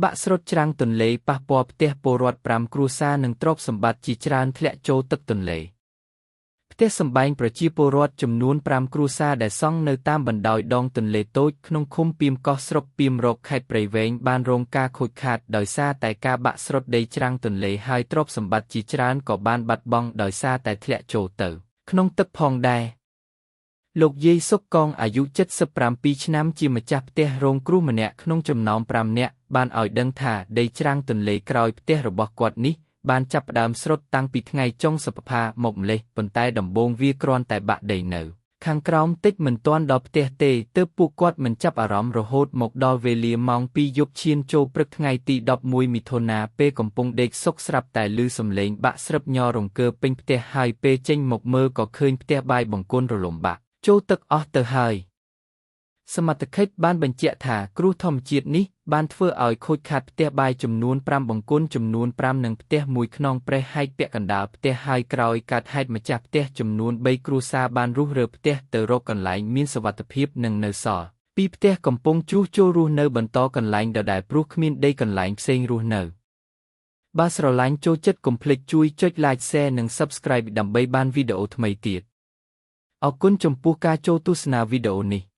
បាក់ស្រុតច្រាំងទន្លេប៉ះពាល់ផ្ទះពលរដ្ឋ5គ្រួសារនិងទ្រព្យសម្បត្តិជាច្រើនធ្លាក់ចូលទឹកទន្លេផ្ទះសម្បែងប្រជាពលរដ្ឋចំនួន5គ្រួសារដែលសង់នៅតាមបណ្ដោយដងទន្លេតូចក្នុងឃុំពាមកោះស្រុកពាមរកខេត្តព្រៃវែងបានរងការខូចខាតដោយសារតែការបាក់ស្រុតដីច្រាំងទន្លេហើយទ្រព្យសម្បត្តិជាច្រើនក៏បានបាត់បង់ដោយសារតែធ្លាក់ចូលទៅក្នុងទឹកផងដែរលោកយាយសុកកងអាយុ77ឆ្នាំជាម្ចាស់ផ្ទះរងគ្រោះម្នាក់ក្នុងចំណោម5នាក់បានឲ្យដឹងថាដីច្រាំងទន្លេក្រោយផ្ទះរបស់គាត់នេះបានចាប់ផ្ដើមស្រុតតាំងពីថ្ងៃចុងសប្តាហ៍មកម្លេះប៉ុន្តែដំបូងវាគ្រាន់តែបាក់ដីនៅខាងក្រោមតិចមិនទាន់ដល់ផ្ទះទេទើបពួកគាត់មិនចាប់អារម្មណ៍រហូតមកដល់វេលាម៉ោង2យប់ឈានចូលព្រឹកថ្ងៃទី11មិថុនាពេលកំពុងដេកសុខស្រាប់តែឮសំឡេងបាក់ស្រឹបញ័ររង្គើពេញផ្ទះហើយពេលចេញមកមើលក៏ឃើញផ្ទះបាយបង្គន់រលំបាក់ចូលទឹកអស់ទៅហើយសមត្ថកិច្ចបានបញ្ជាក់ថាគ្រោះធម្មជាតិនេះបានធ្វើឲ្យខូចខាតផ្ទះបាយចំនួន5បង្គន់ចំនួន5និងផ្ទះមួយខ្នងប្រេះហែកពាក់កណ្ដាលផ្ទះហើយក្រោយកើតហេតុម្ចាស់ផ្ទះចំនួន3គ្រួសារបានរុះរើផ្ទះទៅរកកន្លែងមានសុវត្ថិភាពនិងនៅសល់ពីផ្ទះកំពុងជួសជុលរស់នៅបន្តកន្លែងដដែលព្រោះគ្មានដីកន្លែងផ្សេងរស់នៅបើស្រឡាញ់ចូលចិត្តកុំភ្លេចជួយចុច Like Share និង Subscribe ដើម្បីបានវីដេអូថ្មីទៀតអរគុណចំពោះការចូលទស្សនាវីដេអូនេះ។